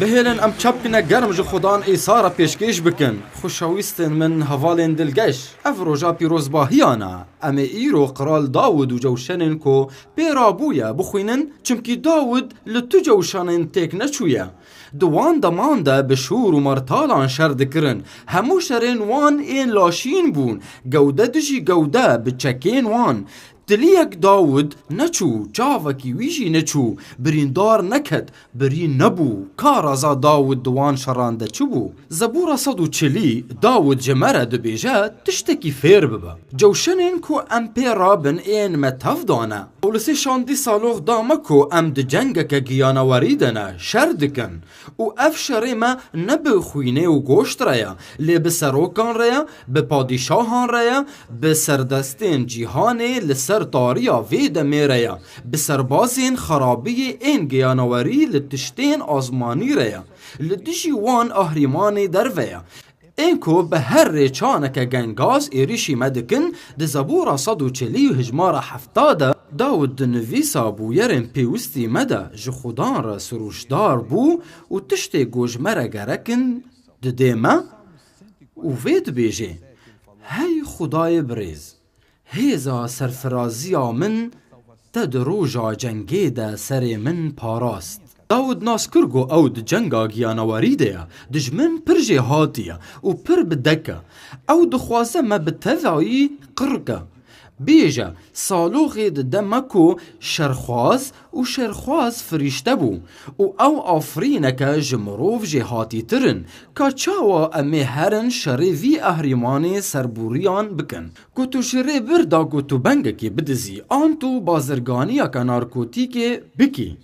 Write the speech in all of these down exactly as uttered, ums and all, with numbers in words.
Bihêlin em çapkine germ ji Xudan Îsa re pêşkêş bikin. Xweşewîstên min, hevalên dilgeş, ev roja pîrozbahiyan e. Em ê îro Qral Dawid û cewşenên ku pê rabûye bixwînin, çimkî Dawid li tu cewşanên têk neçûye. Di wan deman de bi şûr û mertalan şer dikirin. Hemû şerên wan ên laşîn bûn, gewde dijî gewde bi çekên wan. Tiliyek Dawid neçû, çavekî wî jî neçû, birîndar neket, birîn nebû. Ka reza Dawid di wan şeran de çi bû? Zebûra sed û çilî, Dawid ji me re dibêje, tiştekî fêr bibe. Cewşenên ku em pê rabin ên me tev dane. Pawlisê şandî salox da me ku em di cengeke giyanawerî de ne, şer dikin. Û ev şerê me ne bi xwînê û goşt re ye, lê bi serokan re ye, bi padîşahan re ye, bi serdestên cîhanê li ser tariya vê demê re ye, bi serbazên xerabiyê ên giyanawerî li tiştên azmanî re ye, li dijî wan ahrîmanê derve ye. Ên ku bi her rêçaneke gengaz êrîşî me dikin, di Zebûra sed û çilî hijmara hefta de Dawid di nivîsa bûyerên pêwistî me de ji Xudan re sirûşdar bû û tiştê ku ji me re gerek in didê me û vê dibêje, Hey Xudayê birêz! Hêza serfiraziya min te di roja cengê de serê min parast. Dawid nas kir ku ew di cenga giyanawerî de ye, dijmin pir jêhatî ye û pir bi dek e. Ew dixwaze me bi tevayî qir ke. Bêje, saloxê dide me ku şerxwaz û şerxwaz firîşte bû û ew afirîneke ji mirov jêhatîtir in. Ka çawa em ê herin şerê vî ehrîmanê serbûriyan bikin? Ku tu ji rê bir da ku tu bengekê bidizî, an tu bazirganiyeke narkotîkê bikî.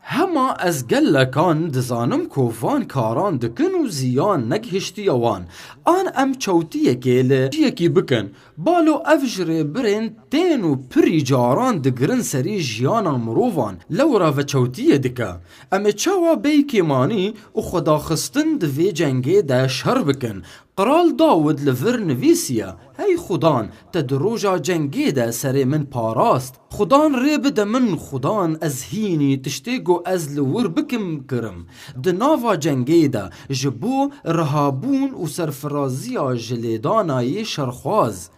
Hema ez gelekan dizanim ku van karan dikin û ziyan negihiştiye wan. An em çewtiyekê li ciyekî bikin. Balo ev ji rêbirên tên û pirî caran digirin serî jiyana mirovan, lewra veçewtiyê dike. Em ê çawa bêyî kêmanî û xwedaxistin di vê cengê de şer bikin? Qral Dawid li vir nivîsiye, Hey Xudan, te di roja cengê de serê min parast. Xudan rê bide min, Xudan ez hînî tiştê ku ez li wir bikim kirim. Di nava cengê de ji bo rihabûn û serfiraziya ji lêdana yê şerxwaz.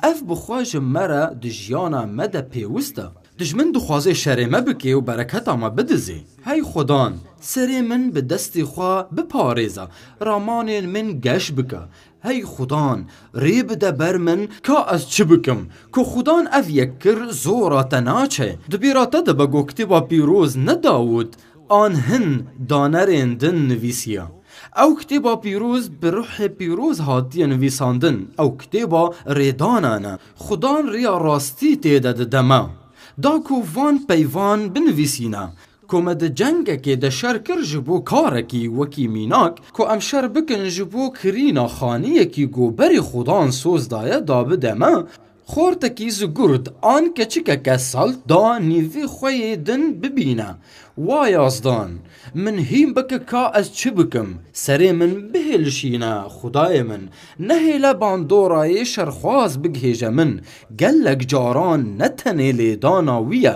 Ev bi xwe ji me re di jiyana me de pêwist e. Dijmin dixwaze şerê me bike û bereketa me bidizê. Hey Xudan, serê min bi destê xwe biparêze, ramanên min geş bike. Hey Xudan, rê bide ber min, ka ez çi bikim? Ku Xudan ev yek kir, zora te naçe. Di bîra te dibe ku kitêba pîroz ne Dawid, an hin danerên din nivîsiye. Ew kitêba pîroz bi ruhê pîroz hatiye nivîsandin. Ew kitêba rêdanan e. Xudan riya rastî tê de dide me. Da ku van peyvan binivîsîne. Ku me di cengekê de şer kir ji bo karekî wekî mînak, ku em şer bikin ji bo kirîna xaniyekî ku berê Xudan soz daye da bide me, xortekî zigurt an keçikeke salt da nîvê xwe yê din bibîne. Wa yazdan, min hîn bike ka ez çi bikim? Serê min bihêlişîne, Xudayê min, nehêle bandorayê şerxwaz bigihêje min. Gelek caran ne tenê lêdana wî ye.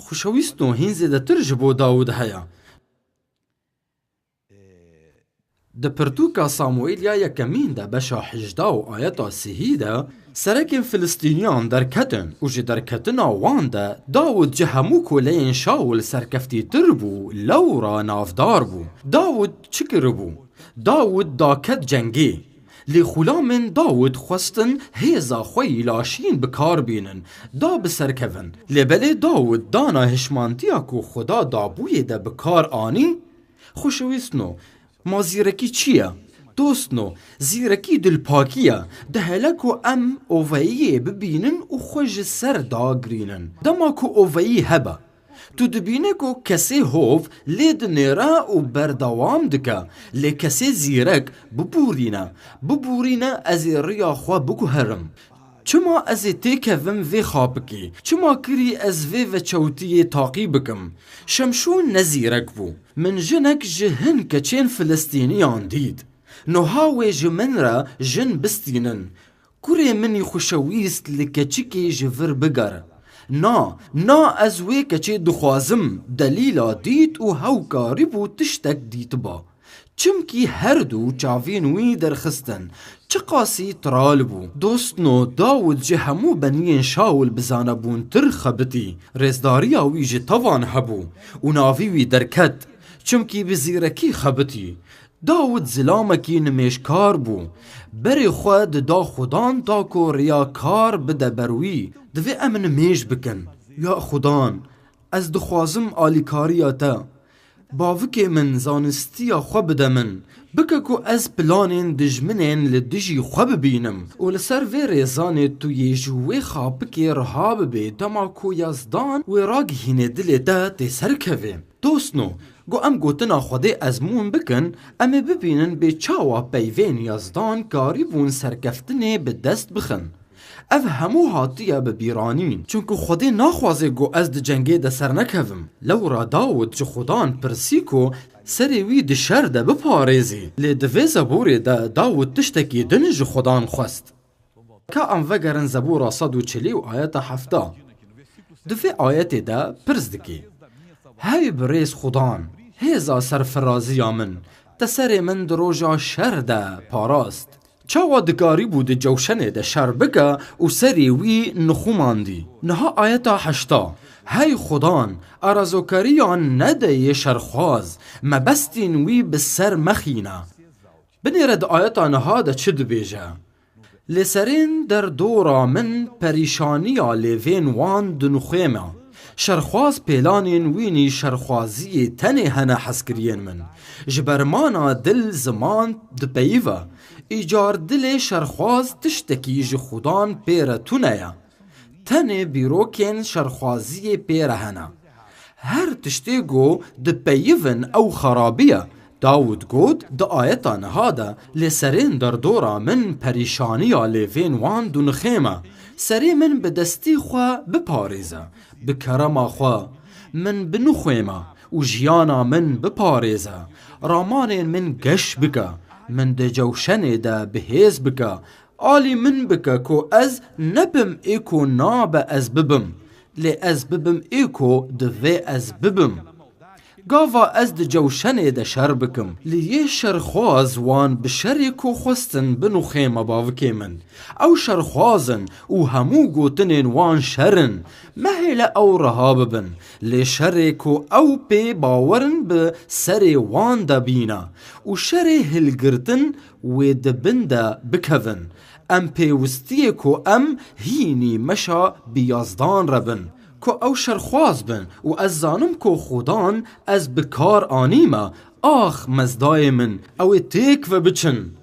Xweşewîstno hîn zêdetir ji bo Dawid heye. Di pirtûka Samuêl ya yekemîn de beşa hejda û ayeta sihî de serekên Filistîniyan derketin û ji derketina wan de Dawid ji hemû koleyên Şawil serkeftîtir bû, lewra navdar bû. Dawid çi kiribû? Dawid daket cengê. Lê xulamên Dawid xwestin hêza xwe yî laşîn bi kar bînin, da bi ser kevin. Lê belê Dawid dana hişmantiya ku Xuda dabûyê de bi kar anî, xweşewîstno, ma zîrekî çi ye? Dostno, zîrekî dilpakî ye. Dihêle ku em oveyiyê bibînin û xwe ji ser dagirînin. Dema ku oveyî hebe, tu dibîne ku kesê hov lê dinêre û berdewam dike, lê kesê zîrek bibûrîne, bibûrîne ez ê riya xwe biguherim. Çima ez ê têkevim vê xapikê? Çima kirî ez vê veçewtiyê taqî bikim? Şemşûn ne zîrek bû. Min jinek ji hin keçên Filistîniyan dît. Noha wê ji min re jin bistînin. Kurê min î xweşewîst li keçikê ji vir bigere. Na, na ez wê keçê dixwazim, delîla dît û hew karîbû tiştek dîtiba. Çimkî her du çavên wî derxistin, çiqasî tiral bû. Dostno, Dawid ji hemû beniyên Şawil bi zanebûntir xebitî. Rêzdariya wî ji tevan hebû û navî wî derket, çimkî bi zîrekî xebitî. Dawid zilamekî nimêjkar bû. Berê xwe dida Xudan ta ku riya kar bide ber wî. Divê em nimêj bikin. Ya Xudan, ez dixwazim alîkariya te. Bavikê min, zanistiya xwe bide min. Bike ku ez planên dijminên li dijî xwe bibînim û li ser vê rêzanê tu yê ji wê xapikê riha bibê, dema ku Yazdan wê ragihînê dilê te tê serkevê. Dostno, ku em gotina Xwedê ezmûn bikin, em ê bibînin bê çawa peyvên Yazdan karîbûn serkeftinê bi dest bixin. Ev hemû hatiye bi bîranîn, çunku Xwedê naxwaze ku ez di cengê de sernekevim. Lewra Dawid ji Xudan pirsî ku serê wî di şer de biparêzî. Lê di vê zeborê de Dawid tiştekî din ji Xudan xwest. Ka em vegerin Zebûra sed û çilî û ayeta hefta. Di vê ayetê de pirs dike, Hey birêz Xudan, hêza serfiraziya min, te serê min di roja şer de parast. Çawa dikarîbû di cewşenê de şer bike û serê wî nixumandî? Niha ayeta heşta, Hey Xudan, arazokariyan nede yê şerxwaz, mebestên wî bi ser mexîne. Binêre di ayeta niha de çi dibêje? Lê serên derdora min perîşaniya lêvên wan dinixwême. Şerxwaz pêlanên wî nî şerxwaziyê tenê hene hezkiriyên min. Ji bermana dil ziman dipeyive. Îcar dilê şerxwaz tiştekî ji Xudan pê re tune ye. Tenê bîrokên şerxwaziyê pê re hene. Her tiştê ku dipeyivin ew xerabî ye. Dawid got, di ayeta niha de, Lê serên derdora min perîşaniya lêvên wan dunixême. Serê min bi destî xwe biparêze, bi kerema xwe min binixwême û jiyana min biparêze. Ramanên min geş bike, min di cewşenê de bi hêz bike. Alî min bike ku ez nebim ê ku nabe ez bibim, lê ez bibim ê ku divê ez bibim. Gava ez di cewşenê de şer bikim, lê yê şerxwaz wan bi şerê ku xwestin binixême bavikê min. Ew şerxwaz in û hemû gotinên wan şer in. Mehêle ew reha bibin, lê şerê ku ew pê bawer in bi serê wan de bîne û şerê hilgirtin wê di bin de bikevin. Em pêwistiyê ku em hînî meşa bi Yazdan re bin, ku ew şerxwaz bin û ez zanim ku Xudan ez bi kar anîme, ax mezdayê min, ew ê têk ve biçin.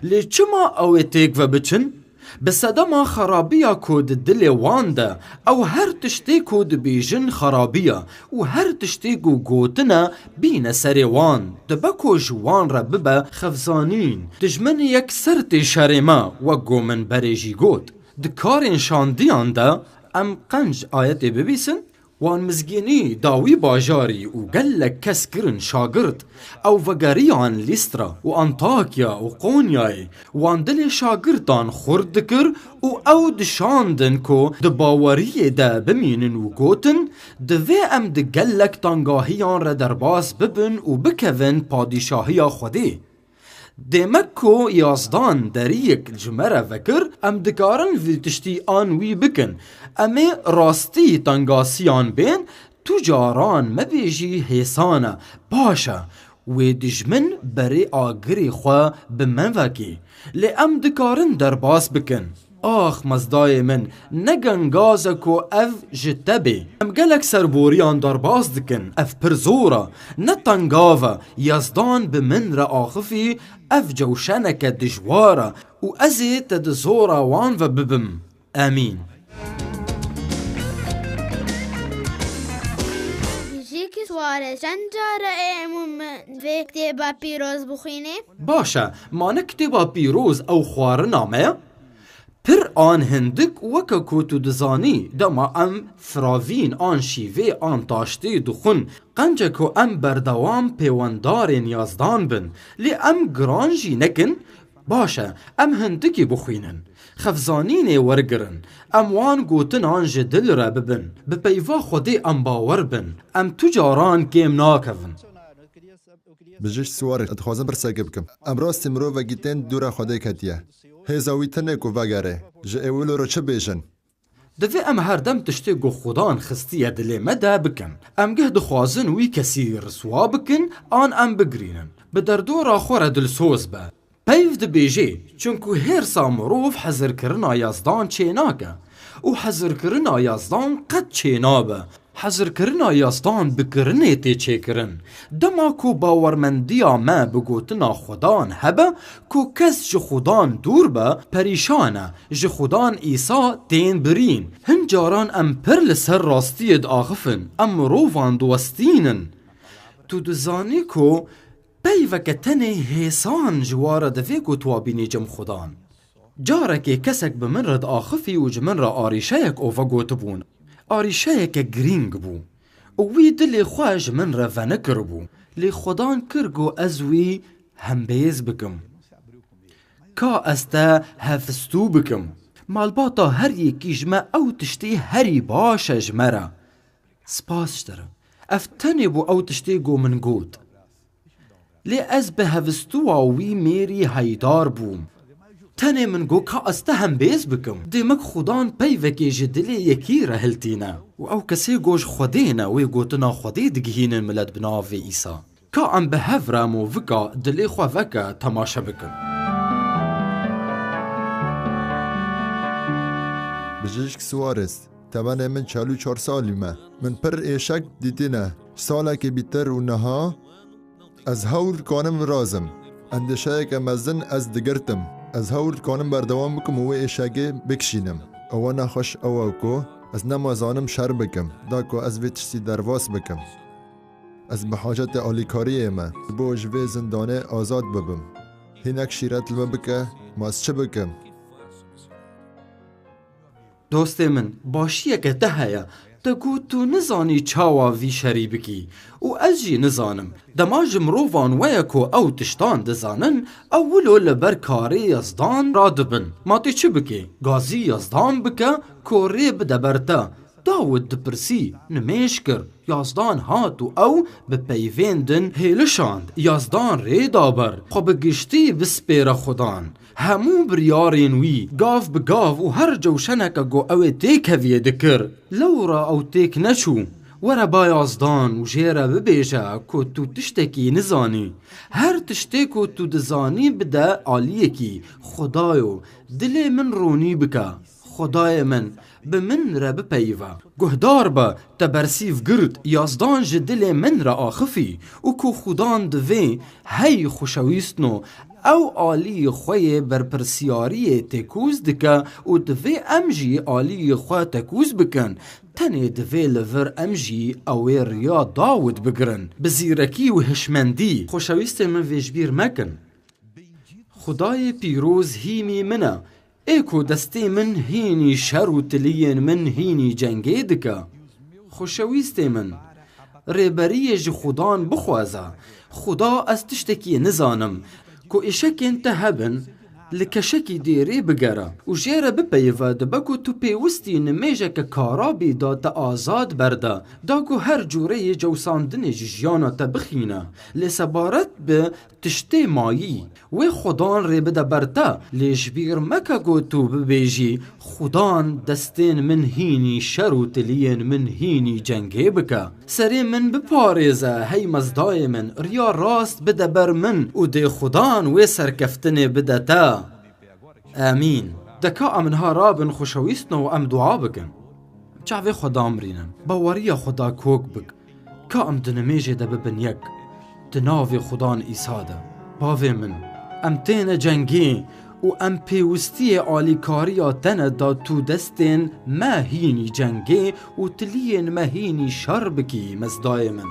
Lê çima ew ê têk ve biçin? Bi sedema xerabiya ku di dilê wan de, ew her tiştê ku dibêjin xerabiya û her tiştê ku gotine bîne serê wan, dibe ku ji wan re bibe xevzanîn. Dijmin yekser tê şerê me, wek ku min berê jî got. Di karên şandiyan de em qenc ayetê bibîsin, wan mizgînî dawî bajarî û gelek kes kirin şagirt. Ew vegeriyan Lîstra û Antakya û Qonyayê, wan dilê şagirtan xurt dikir û ew dişandin ku di baweriyê de bimînin û gotin, Divê em di gelek tangahiyan re derbas bibin û bikevin padîşahiya Xwedê. Demek ku Yazdan deriyek ji me re vekir, em dikarin vî tiştî an wî bikin. Em ê rastî tengasiyan bên, tu caran mebêjî hêsan e. Baş e, wê dijmin berê agirê xwe bi me vekê. Lê em dikarin derbas bikin. Ax mezdayê min, ne gengaz e ku ev ji te bê. Em gelek serboriyan derbas dikin, ev pir zor e. Ne tengav e, Yazdan bi min re axifî, ev cewşeneke dijwar e û ez ê te di zora wan ve bibim. Emîn. Bijî ki sware çend care ê hemû min vê kitêba pîroz bixwînê? Baş e, ma ne kitêba pîroz ew xwarina me ye? Pir an hindik weke ku tu dizanî, dema em firavîn an şîvê an taştê dixwin, qence ku em berdewam pêwendarên Yazdan bin, lê em giran jî nekin, baş e, em hindikî bixwînin. Xevzanînê wergirin. Em wan gotinan ji dil re bibin. Bi peyva Xwedê em bawer bin. Em tu caran kêm nakevin. Bijîşk Suarez, dixwazim pirsekê bikim. Em rastî mirovekî tên dûra Xwedê ketiye. Hêza wî tune ku vegere. Ji êwilo re çi bêjin? Divê em her dem tiştê ku Xudan xistiye dilê me de bikin. Em geh dixwazin wî kesî riswa bikin, an em bigirînin. Bi derdora xwe re dilsoz be. Peyv dibêje, çunku hêrsa mirov hezirkirina Yazdan çênake û hezirkirina Yazdan qet çênabe. Hezirkirina Yazdan bi kirinê tê çêkirin. Dema ku bawermendiya me bi gotina Xudan hebe, ku kes ji Xudan dûr be, perîşan e, ji Xudan Îsa tên birîn. Hin caran em pir li ser rastiyê diaxifin, em mirovan diwestînin. Tu dizanî ku peyveke tenê hêsan ji wa re divê ku tu wa bînî cem Xudan. Carekê kesek bi min re diaxifî û ji min re arîşeyek ova gotibûn. Arîşeyeke girîng bû û wî dilê xwe ji min re venikiribû. Lê Xudan kir ku ez wî hembêz bikim. Ka ez te hevistû bikim. Malbata her yekî ji me ew tiştê herî baş e ji me re. Spas ji te re. Ev tenê bû ew tiştê ku min got. Lê ez bi hevistûwa wî mêrî heydar bûm. Tenê min got ka ez te hembêz bikim. Dê me Xudan peyvekê ji dilê yekî re hiltîne. Û ew kesê ku ji Xwedê ne, wê gotina Xwedê digihînin milet bi navê Îsa. Ka em bi hev re movika dilê xwe veke temaşe bikin. Bijîşk Suarez, temenê min çel û çar salî me. Min pir êşek dîtine. Salekê bîtir û niha ez hewl dikanim virazim. Endêşeyeke mezin ez digirtim. Ez hewl dikanim berdewam bikim û wê êşegê bikişînim. Ewa nexweş ew e ku ez nema zanim şer bikim, da ku ez vê tiştî derbas bikim. Ez bi hacetê alîkariyê me, ji bo ji vê zindanê azad bibim. Hinek şîret li me bike, ma ez çi bikim? Dostê min, başiyeke te heye. Te got tu nizanî çawa vî şerî bikî û ez jî nizanim. Dema ji mirovan we ye ku ew tiştan dizanin, ew wilo li ber karê Yazdan radibin. Ma tê çi bikê? Gazî Yazdan bike ku rê bide ber te. Dawid dipirsî, nimêj kir. Yazdan hat û ew bi peyvên din hêlişand. Yazdan rê da ber. Xwe bi giştî bispêre Xudan. Hemû biryarên wî, gav bi gav û her cewşeneke ku ew ê têkeviyê dikir. Lewra ew têk neçû. Were ba Yazdan û jê re bibêje ku tu tiştekî nizanî. Her tiştê ku tu dizanî bide aliyekî. Xudayo, dilê min ronî bike. Xwedayê min, bi min re bipeyive. Guhdar be, te bersîv girt, Yazdan ji dilê min re axifî û ku Xudan divê hey xweşewîstno, ew aliyê xwe yê berpirsiyariyê tekûz dike û divê em jî aliyê xwe tekûz bikin. Tenê divê li vir em jî ew ê riya Dawid bigirin. Bi zîrekî û hişmendî. Xweşewîstê min vê ji bîr mekin. Xwedayê pîroz hîmî min e. Ê ku destê min hînî şer û tiliyên min hînî cengê dike. Xweşewîstê min, rêberiyê ji Xudan bixwaze. Xuda ez tiştekî nizanim. Ku êşekên te hebin, li keşekî dêrê bigere û jê re bipeyive, dibe ku tu pêwistî nimêjeke karabî da te azad berde, da ku her cûreyê cewsandinê ji jiyana te bixîne. Lê sebaret bi tiştê mayî, wê Xudan rê bide ber te, lê ji bîr meke ku tu bibêjî, Xudan destên min hînî şer û tiliyên min hînî cengê bike. Serê min biparêze, hey mezdayê min, riya rast bide ber min û dê Xudan wê serkeftinê bide te. Amîn. De ka em niha rabin xweşewîstno û em dua bikin. Çavê xwe damrînin. Baweriya xwe da kok bik. Ka em di nimêjê de bibin yek. Di navê Xudan Îsa de. Bavê min, em têne cengê û em pêwistiyê alîkariya te ne da tu destên me hînî cengê û tiliyên me hînî şer bikî, mezdayê min.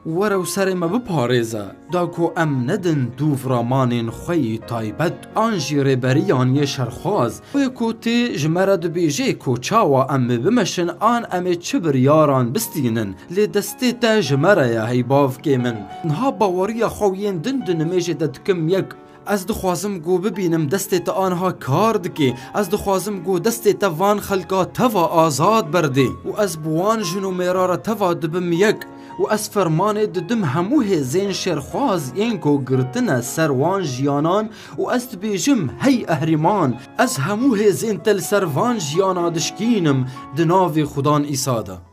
Were û serê me biparêze, da ku em nedin dûv ramanên xwe yî taybet an jî rêberiyan yê şerxwaz. Wê ku tê ji me re dibêjê ku çawa em ê bimeşin an em ê çi biryaran bistînin, lê destê te ji me re ye, hey bavkê min. Niha baweriya xwe û yên din di nimêjê de dikim yek. Ez dixwazim ku bibînim destê te anha kar dike. Ez dixwazim ku destê te van xelka teva azad berdê. Û ez bi wan jin û mêra re teva dibim yek. Û ez fermanê didim hemû hêzên şerxwaz yên ku girtine ser wan jiyanan û ez dibêjim, hey ehrîman, ez hemû hêzên te li ser van jiyana dişkînim di navê Xudan Îsa de.